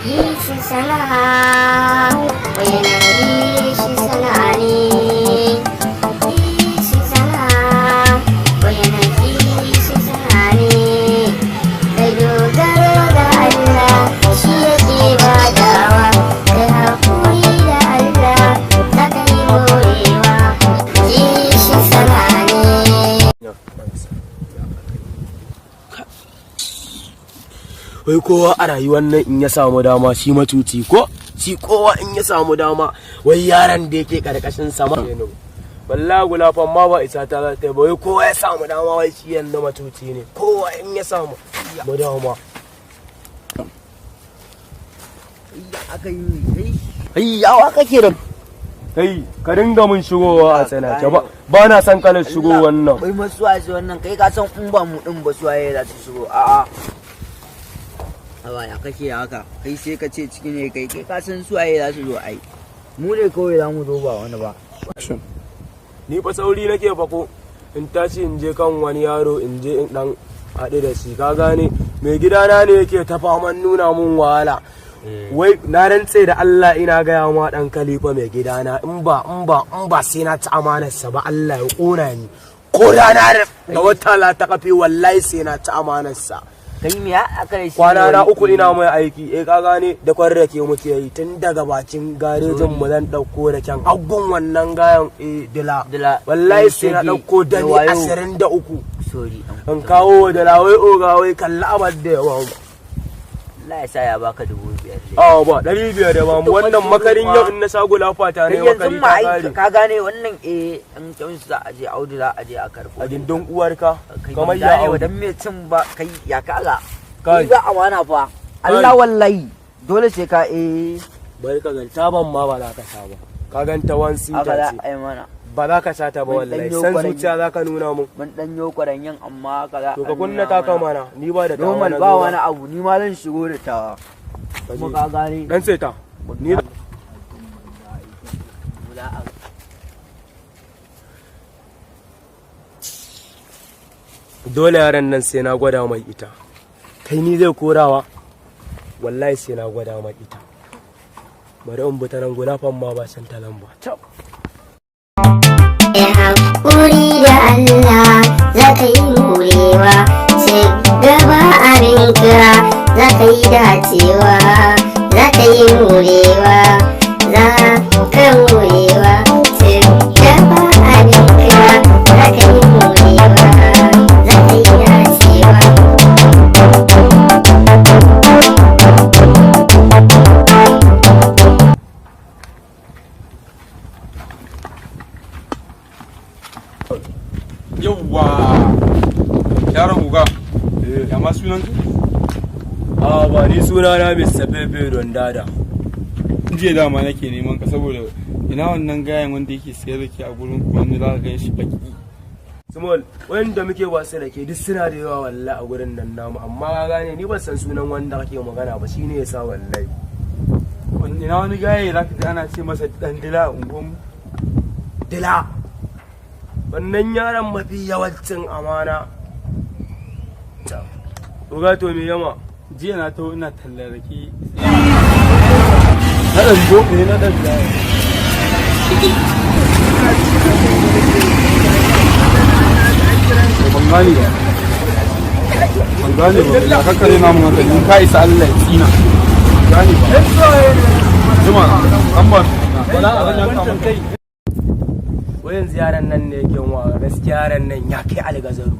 Kishin sana'a, wai yana kishin sana'a ne. Kishin sana'a, wai yana kishin sana'a ne. Kai dogaro da Allah, shi yake badawa. Kai haƙuri da Allah, za ka yi morewa. Kishin sana'a ne. Wai kowa a rayuwar nan in ya samu dama shi matuci, ko shi kowa in ya samu dama, wai yaran da yake karkashin sama, wallahi gulafan ma ba isa ta za ta ba. Wai kowa ya samu dama, wai shi yanzu matuci ne. Kowa in ya samu mu dama. Aka yi kai yawa kake da Kai, ka dinga mun shigowa a tsanake ba, ba na son kalar shigo wannan. Bai masu waye wannan? Kai ka san in ba mu din ba, su waye za su shigo? A'a, awa ya kake haka? Kai sai ka ce ciki ne. Kai ka san su waye za su zo? Ai mu ne kawai za mu zo, ba wani ba. Ni fa sauri nake fa, ko in tashi in je kan wani yaro, in je in dan haɗu da shi. Ka gane, mai gidana ne yake ta faman nuna mun wahala. Wai na rantse da Allah, ina gaya ma dan Khalifa, mai gidana, in ba sai na ci amanarsa ba, Allah ya kona ni. Ko rana da wata la ta kafe, wallahi sai na ci amanarsa. Kai me ya aka yi shi? Kwana na 3 ina mai aiki. Eh, ka gane, da kwarrake muke yi tun daga bakin garejin mu, zan dauko da kyan aggun wannan gayan, eh, dila. Dila. Wallahi sai na Shege, dauko dani wayo. 23. Sorry. In kawo da lawai oga, wai kalli abar da yawa. Allah ya sa ya baka 5,000 dai. A ba, 500 da ba mu wannan makarin yau, in na sha gulafa ta ne Kai yanzu makari ma ta ai kare. Ka gane wannan, eh, in kyan za a je Audu, za a je a karɓo. A gindin uwarka. Kai kamar ban ya gane wa Audu. Dan me cin ba kai ya kaga. Kai. Kai ba amana fa. Allah wallahi dole sai ka, eh. Bari ka gani, taban ma ba za ka sha ba. Ka ganta, one Haka seater za ce. a yi mana. Ba za ka sha ta ba. Mun Wallahi ɗanyo san kwaranyi. zuciya za ka nuna mun. Mun dan yo kwaranyin, amma haka za To a ka kunna nuna taka mana, ni ba da tawa Normal na ba zo. wani abu, ni ma zan shigo da tawa. Ka Kuma je. ka gane. Dan sai ta ni. Za a Dole yaran nan sai na gwada mai ita. Kai, ni zai korawa, wallahi sai na gwada mai ita. Bari in bi ta nan, gulafan ma ba san ta nan ba. Cap. Kai haƙuri da Allah, za ka yi morewa. Ci gaba abinka, za ka yi dacewa, za ka yi morewa, za ka morewa. Ci gaba abinka, za ka yi morewa, za ka yi dacewa. Yauwa, yaron uga, ya ma sunan ka? A ba, ni suna na Mr. Pepe don dada. Jiya dama nake neman ka, saboda ina wannan gayan wanda yake sayar da ke a gurin ku, wani za ka gan shi baki. Small, wanda muke wasu da ke duk suna da yawa wallahi a gurin nan namu, amma ka gane, ni ban san sunan wanda kake magana ba, shine yasa wallahi. Ina wani gaye za ka ji ana ce masa dan dila a unguwanmu. Dila, wannan yaron mafi yawancin amana. Uga, to me yama? Jiya na taho ina tallar rake na ɗan zo ne na ɗan gaye. Ban gane ba, ban gane ba. Ya kakkare namun hankali, ka isa Allah ya tsina. Ban gane ba. Jima an ba wala a zan yanka mun kai. Wai yanzu yaran nan ne yake wa gaskiya, yaran nan ya kai algazaru.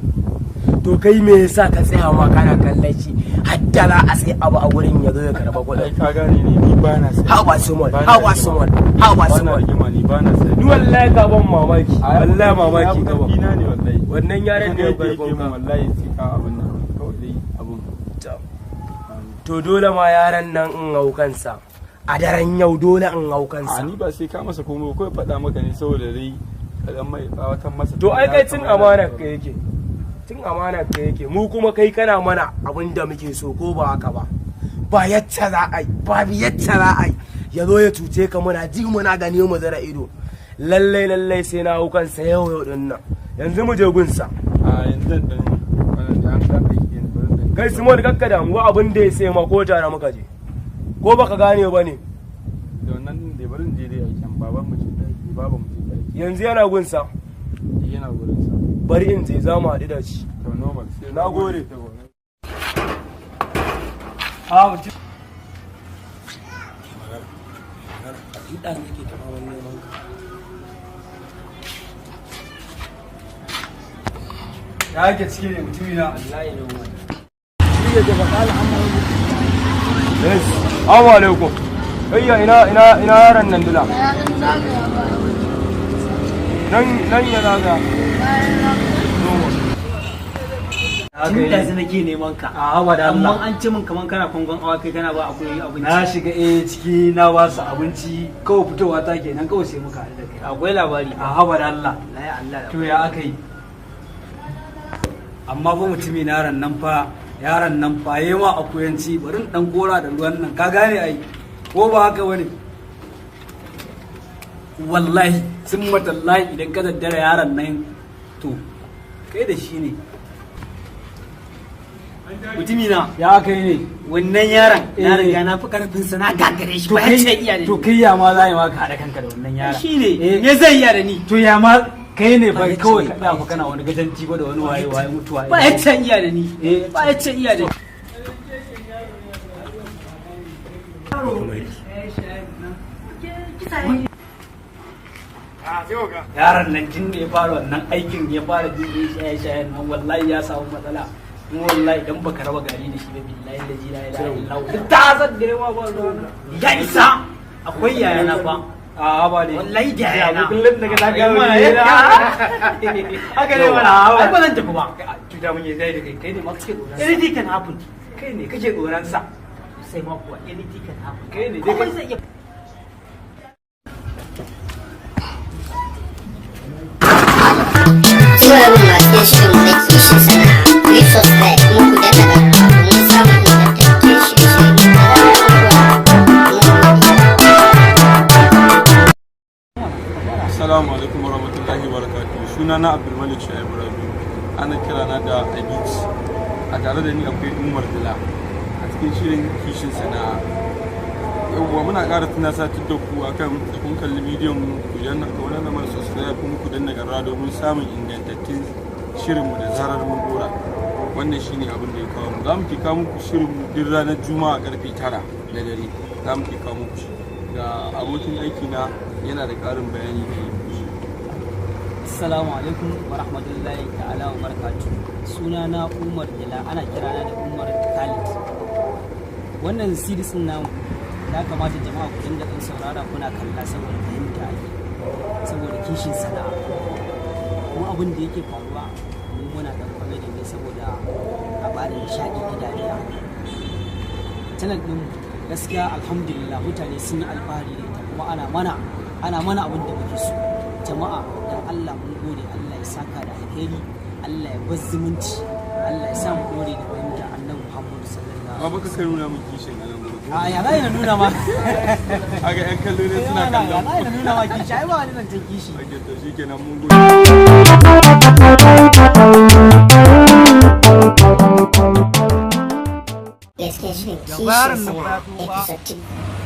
To kai, me yasa ka tsaya ma kana kallon shi hadda za a sai abu a gurin ya zo ya karba Ai kuɗin? Ka gane ni, ni ba na sai. Hawa small, hawa small, hawa Ba na small. rigima, ni ba na sai. Ni wallahi ka ban mamaki, wallahi mamaki ka ban. Ina ne wallahi. Wannan yaran ne ya yake karɓo mun ka. Wallahi sai ka abin nan kawai dai abun. To dole ma yaran nan in hau kansa a daren yau, dole in hau A kansa. ni ba sai ka masa komai ba, kawai faɗa maka ne saboda dai ka dan mai tsawatan masa. To ai kai cin amanar ka yake, cin amanar ka yake. Mu kuma kai kana mana abin da muke so, ko ba haka ba? Ba yacca za a yi, ba yacca za a yi ya zo ya cuce ka, muna ji muna gani, mu zara ido. Lallai lallai sai na hau kansa yau yau din nan. Yanzu mu je gunsa. A yanzu dan wannan da an ka aiki yanzu, bari dan Kai Simon, kakka damu, abin da ya sai ma ko tare muka je ko Ko baka gane ba ne? Da wannan din da barin je dai aikin baban mu ce ta aiki, baban mu ce ta aiki. Yanzu yana gunsa. Yana gurin sa. Bari in je, za mu haɗu da shi. To, normal sai. Na gode. A mutum. Nake ta faman neman ka. Ya ake ciki ne, mutumi na? Wallahi ne wannan. Yes. Assalamu alaikum. Ayya, ina yaron nan dila. Nan nan ya zaga. Tun da nake neman ka. A haba da Amma Allah. an ce min kaman kana kwangon awakai, kana ba akwai abinci. Na shiga ciki na ba su abinci, kawai fitowa ta kenan, kawai sai muka haɗu da kai. Akwai labari. A haba da Allah. Wallahi Allah. To, ya aka yi? Amma fa mutumi na, yaron nan fa, yaron nan fa yayi ma akuyanci. Bari in dan kora da ruwan nan, ka gane ai, ko ba haka bane? Wallahi sun matallahi, idan ka daddara yaron nan, to kai da shi ne. Mutumi na. Ya aka yi ne? Wannan yaron na riga na fi karfin sa, na gagare shi, ba ya ce iya da To, ni. kai ya ma za yi ma ka haɗa kanka da wannan yaron? Shi ne. Me zai iya da ni? To, ya ma kai ne ba Ba ya kawai ce ka tsaya fa kana wani gajanci ba da wani waye waye mutuwa. Ba ya ce iya da ni. Ba ya ce iya da ni. Yaron nan tun da ya fara wannan aikin, ya fara jin shaye shayen nan, wallahi ya samu matsala. Kuma wallahi idan baka raba gari da shi ba, billahi la ilaha illa Allah, duk ta san da yawa ba ruwa. Ya isa. Akwai yayana fa. A ba ne. Wallahi da yayana. Kullum daga ta ga Mana haka ne mana. Ai ba zan tafi ba. Cuta mun yi zai da kai, kai ne ma kake tsoron sa. Anything can happen. Kai ne kake tsoron sa. Sai ma kuwa, anything can happen. Kai ne dai. Komai zai iya. Zuwa bin masu shirin mu na Kishin Sana'a, ku yi subscribe kuma ku danna ƙararrawa domin samun ingantattun shirye-shirye da zarar mun ɗora. Mun gode. Assalamu alaikum warahmatullahi wabarakatuh. Sunana Abdulmalik Shaibu Rabiu. Ana kirana da Abit. A tare da ni akwai Umar Dila a cikin shirin Kishin Sana'a. Yawwa, muna ƙara tunasatar da ku akan da kun kalli bidiyon mu, ku danna ku danna mana subscribe kuma ku danna ƙararrawa domin samun ingantattun shirinmu da zarar mun dora. Wannan shine abin da ya kawo mu. Za mu ke kawo muku shirin mu duk ranar Juma'a karfe 9 na dare. Za mu ke kawo muku shi. Ga abokin aiki na yana da ƙarin bayani da yi. Assalamu alaikum wa rahmatullahi ta'ala wa barakatuh. Sunana Umar Dila, ana kirana da Umar Khalid. Wannan series din namu ya kamata jama'a ku dinga ɗan saurara kuna kalla saboda fahimta ake. Saboda kishin sana'a. Kuma abin da yake faruwa, mu muna ɗan comedy ne saboda a bada nishaɗi da dariya. Channel ɗin gaskiya alhamdulillah, mutane sun yi alfahari da ita, kuma ana mana abin da muke so. Jama'a, dan Allah mun gode, Allah ya saka da alheri, Allah ya bar zumunci, Allah ya sa mu dore da fahimta Annabi Muhammad sallallahu Amma baka kai nuna min kishin a nan gurin. A ya zai na nuna ma? Aga yan kallo ne suna Ya kallon. zai na nuna ma kishi? Ai ba wani zancen kishi. Okay, to shikenan, mun gode. Gaskiya shirin Kishin Sana'a episode 2.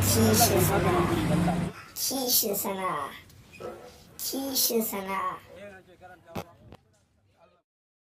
Kishin Sana'a. Kishin Sana'a. Kishin Sana'a.